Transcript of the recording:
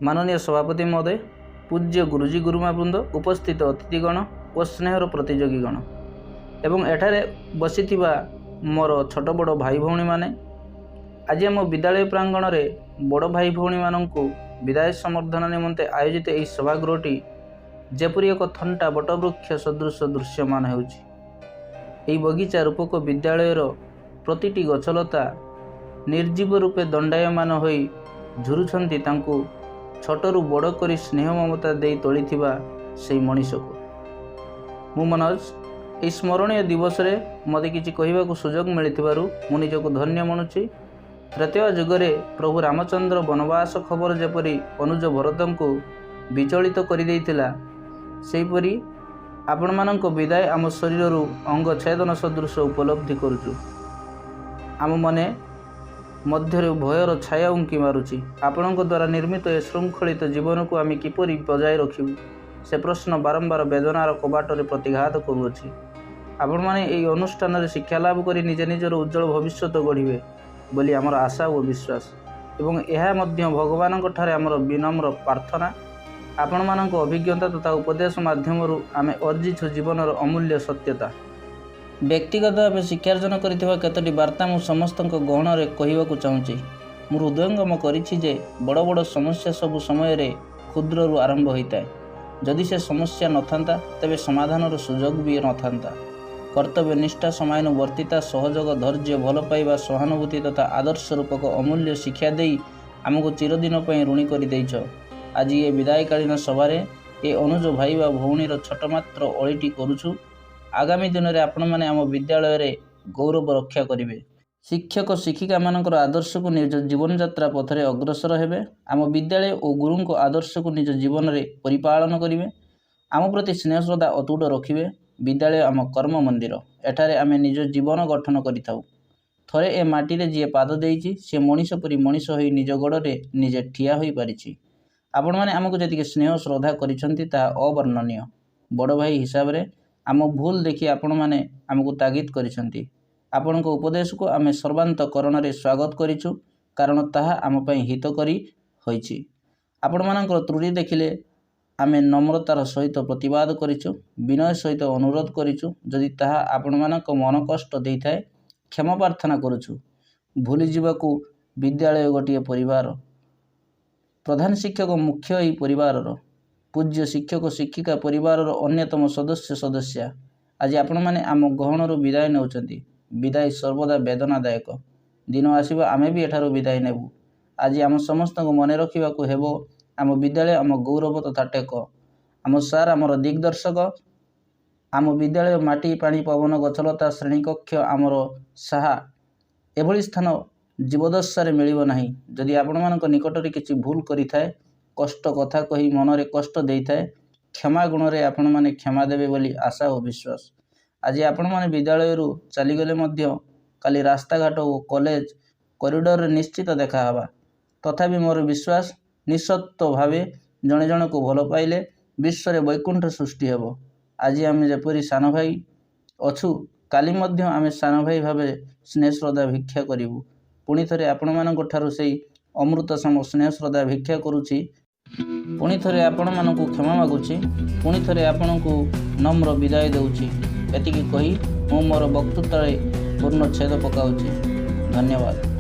ମାନନୀୟ ସଭାପତି ମହୋଦୟ, ପୂଜ୍ୟ ଗୁରୁଜୀ ଗୁରୁମା ବୃନ୍ଦ, ଉପସ୍ଥିତ ଅତିଥିଗଣ ଓ ସ୍ନେହର ପ୍ରତିଯୋଗୀଗଣ ଏବଂ ଏଠାରେ ବସିଥିବା ମୋର ଛୋଟ ବଡ଼ ଭାଇ ଭଉଣୀମାନେ, ଆଜି ଆମ ବିଦ୍ୟାଳୟ ପ୍ରାଙ୍ଗଣରେ ବଡ଼ ଭାଇ ଭଉଣୀମାନଙ୍କୁ ବିଦାୟ ସମ୍ବର୍ଦ୍ଧନା ନିମନ୍ତେ ଆୟୋଜିତ ଏହି ସଭାଗୃହଟି ଯେପରି ଏକ ଥଣ୍ଟା ବଟବୃକ୍ଷ ସଦୃଶ ଦୃଶ୍ୟମାନ ହେଉଛି। ଏହି ବଗିଚା ରୂପକ ବିଦ୍ୟାଳୟର ପ୍ରତିଟି ଗଛଲତା ନିର୍ଜୀବ ରୂପେ ଦଣ୍ଡାୟମାନ ହୋଇ ଝୁରୁଛନ୍ତି ତାଙ୍କୁ ଛୋଟରୁ ବଡ଼ କରି ସ୍ନେହ ମମତା ଦେଇ ତୋଳିଥିବା ସେଇ ମଣିଷକୁ। ମୁଁ ମନୋଜ, ଏହି ସ୍ମରଣୀୟ ଦିବସରେ ମୋତେ କିଛି କହିବାକୁ ସୁଯୋଗ ମିଳିଥିବାରୁ ମୁଁ ନିଜକୁ ଧନ୍ୟ ମଣୁଛି। ତ୍ରେତୟା ଯୁଗରେ ପ୍ରଭୁ ରାମଚନ୍ଦ୍ର ବନବାସ ଖବର ଯେପରି ଅନୁଜ ଭରତଙ୍କୁ ବିଚଳିତ କରିଦେଇଥିଲା, ସେହିପରି ଆପଣମାନଙ୍କ ବିଦାୟ ଆମ ଶରୀରରୁ ଅଙ୍ଗ ଛେଦନ ସଦୃଶ ଉପଲବ୍ଧି କରୁଛୁ। ଆମ ମନେ ମଧ୍ୟରେ ଭୟର ଛାୟା ଉଙ୍କି ମାରୁଛି। ଆପଣଙ୍କ ଦ୍ୱାରା ନିର୍ମିତ ଏ ଶୃଙ୍ଖଳିତ ଜୀବନକୁ ଆମେ କିପରି ବଜାୟ ରଖିବୁ, ସେ ପ୍ରଶ୍ନ ବାରମ୍ବାର ବେଦନାର କବାଟରେ ପ୍ରତିଘାତ କରୁଅଛି। ଆପଣମାନେ ଏହି ଅନୁଷ୍ଠାନରେ ଶିକ୍ଷାଲାଭ କରି ନିଜ ନିଜର ଉଜ୍ଜଳ ଭବିଷ୍ୟତ ଗଢ଼ିବେ ବୋଲି ଆମର ଆଶା ଓ ବିଶ୍ୱାସ ଏବଂ ଏହା ମଧ୍ୟ ଭଗବାନଙ୍କ ଠାରେ ଆମର ବିନମ୍ର ପ୍ରାର୍ଥନା। ଆପଣମାନଙ୍କ ଅଭିଜ୍ଞତା ତଥା ଉପଦେଶ ମାଧ୍ୟମରୁ ଆମେ ଅର୍ଜିଛୁ ଜୀବନର ଅମୂଲ୍ୟ ସତ୍ୟତା। ବ୍ୟକ୍ତିଗତ ଭାବେ ଶିକ୍ଷାର୍ଜନ କରିଥିବା କେତୋଟି ବାର୍ତ୍ତା ମୁଁ ସମସ୍ତଙ୍କ ଗହଣରେ କହିବାକୁ ଚାହୁଁଛି। ମୁଁ ହୃଦୟଙ୍ଗମ କରିଛି ଯେ ବଡ଼ ବଡ଼ ସମସ୍ୟା ସବୁ ସମୟରେ କ୍ଷୁଦ୍ରରୁ ଆରମ୍ଭ ହୋଇଥାଏ। ଯଦି ସେ ସମସ୍ୟା ନଥାନ୍ତା, ତେବେ ସମାଧାନର ସୁଯୋଗ ବି ନଥାନ୍ତା। କର୍ତ୍ତବ୍ୟ ନିଷ୍ଠା, ସମୟାନୁବର୍ତ୍ତିତା, ସହଯୋଗ, ଧୈର୍ଯ୍ୟ, ଭଲ ପାଇବା, ସହାନୁଭୂତି ତଥା ଆଦର୍ଶ ରୂପକ ଅମୂଲ୍ୟ ଶିକ୍ଷା ଦେଇ ଆମକୁ ଚିରଦିନ ପାଇଁ ଋଣୀ କରିଦେଇଛ। ଆଜି ଏ ବିଦାୟକାଳୀନ ସଭାରେ ଏ ଅନୁଜ ଭାଇ ବା ଭଉଣୀର ଛୋଟ ମାତ୍ର ଅଳିଟି କରୁଛୁ। ଆଗାମୀ ଦିନରେ ଆପଣମାନେ ଆମ ବିଦ୍ୟାଳୟରେ ଗୌରବ ରକ୍ଷା କରିବେ। ଶିକ୍ଷକ ଶିକ୍ଷିକାମାନଙ୍କର ଆଦର୍ଶକୁ ନିଜ ଜୀବନଯାତ୍ରା ପଥରେ ଅଗ୍ରସର ହେବେ। ଆମ ବିଦ୍ୟାଳୟ ଓ ଗୁରୁଙ୍କ ଆଦର୍ଶକୁ ନିଜ ଜୀବନରେ ପରିପାଳନ କରିବେ। ଆମ ପ୍ରତି ସ୍ନେହ ଶ୍ରଦ୍ଧା ଅତୁଟ ରଖିବେ। ବିଦ୍ୟାଳୟ ଆମ କର୍ମ ମନ୍ଦିର। ଏଠାରେ ଆମେ ନିଜ ଜୀବନ ଗଠନ କରିଥାଉ। ଥରେ ଏ ମାଟିରେ ଯିଏ ପାଦ ଦେଇଛି, ସେ ମଣିଷ ପରି ମଣିଷ ହୋଇ ନିଜ ଗୋଡ଼ରେ ନିଜେ ଠିଆ ହୋଇପାରିଛି। ଆପଣମାନେ ଆମକୁ ଯେତିକି ସ୍ନେହ ଶ୍ରଦ୍ଧା କରିଛନ୍ତି, ତାହା ଅବର୍ଣ୍ଣନୀୟ। ବଡ଼ ଭାଇ ହିସାବରେ ଆମ ଭୁଲ ଦେଖି ଆପଣମାନେ ଆମକୁ ତାଗିଦ କରିଛନ୍ତି। ଆପଣଙ୍କ ଉପଦେଶକୁ ଆମେ ସର୍ବାନ୍ତକରଣରେ ସ୍ୱାଗତ କରିଛୁ, କାରଣ ତାହା ଆମ ପାଇଁ ହିତକରୀ ହୋଇଛି। ଆପଣମାନଙ୍କର ତ୍ରୁଟି ଦେଖିଲେ ଆମେ ନମ୍ରତାର ସହିତ ପ୍ରତିବାଦ କରିଛୁ, ବିନୟ ସହିତ ଅନୁରୋଧ କରିଛୁ। ଯଦି ତାହା ଆପଣମାନଙ୍କ ମନ କଷ୍ଟ ଦେଇଥାଏ, କ୍ଷମା ପ୍ରାର୍ଥନା କରୁଛୁ। ଭୁଲିଯିବାକୁ ବିଦ୍ୟାଳୟ ଗୋଟିଏ ପରିବାର। ପ୍ରଧାନ ଶିକ୍ଷକ ମୁଖ୍ୟ ଏହି ପରିବାରର। ପୂଜ୍ୟ ଶିକ୍ଷକ ଶିକ୍ଷିକା ପରିବାରର ଅନ୍ୟତମ ସଦସ୍ୟ ସଦସ୍ୟା। ଆଜି ଆପଣମାନେ ଆମ ଗହଣରୁ ବିଦାୟ ନେଉଛନ୍ତି। ବିଦାୟ ସର୍ବଦା ବେଦନାଦାୟକ। ଦିନ ଆସିବ, ଆମେ ବି ଏଠାରୁ ବିଦାୟ ନେବୁ। ଆଜି ଆମ ସମସ୍ତଙ୍କୁ ମନେ ରଖିବାକୁ ହେବ, ଆମ ବିଦ୍ୟାଳୟ ଆମ ଗୌରବ ତଥା ଟେକ, ଆମ ସାର୍ ଆମର ଦିଗ୍ଦର୍ଶକ, ଆମ ବିଦ୍ୟାଳୟ ମାଟି, ପାଣି, ପବନ, ଗଛଲତା, ଶ୍ରେଣୀକକ୍ଷ ଆମର ସାହା। ଏଭଳି ସ୍ଥାନ ଜୀବଦଶାରେ ମିଳିବ ନାହିଁ। ଯଦି ଆପଣମାନଙ୍କ ନିକଟରେ କିଛି ଭୁଲ କରିଥାଏ, କଷ୍ଟ କଥା କହି ମନରେ କଷ୍ଟ ଦେଇଥାଏ, କ୍ଷମା ଗୁଣରେ ଆପଣମାନେ କ୍ଷମା ଦେବେ ବୋଲି ଆଶା ଓ ବିଶ୍ୱାସ। ଆଜି ଆପଣମାନେ ବିଦ୍ୟାଳୟରୁ ଚାଲିଗଲେ ମଧ୍ୟ କାଲି ରାସ୍ତାଘାଟ ଓ କଲେଜ କରିଡରରେ ନିଶ୍ଚିତ ଦେଖାହେବା। ତଥାପି ମୋର ବିଶ୍ୱାସ, ନିଃସର୍ତ୍ତ ଭାବେ ଜଣେ ଜଣକୁ ଭଲ ପାଇଲେ ବିଶ୍ୱରେ ବୈକୁଣ୍ଠ ସୃଷ୍ଟି ହେବ। ଆଜି ଆମେ ଯେପରି ସାନ ଭାଇ ଅଛୁ, କାଲି ମଧ୍ୟ ଆମେ ସାନ ଭାଇ ଭାବେ ସ୍ନେହ ଶ୍ରଦ୍ଧା ଭିକ୍ଷା କରିବୁ। ପୁଣି ଥରେ ଆପଣମାନଙ୍କ ଠାରୁ ସେଇ ଅମୃତ ସମ ସ୍ନେହ ଶ୍ରଦ୍ଧା ଭିକ୍ଷା କରୁଛି। ପୁଣି ଥରେ ଆପଣମାନଙ୍କୁ କ୍ଷମା ମାଗୁଛି। ପୁଣି ଥରେ ଆପଣଙ୍କୁ ନମ୍ର ବିଦାୟ ଦେଉଛି। ଏତିକି କହି ମୁଁ ମୋର ବକ୍ତୃତାରେ ପୂର୍ଣ୍ଣଚ୍ଛେଦ ପକାଉଛି। ଧନ୍ୟବାଦ।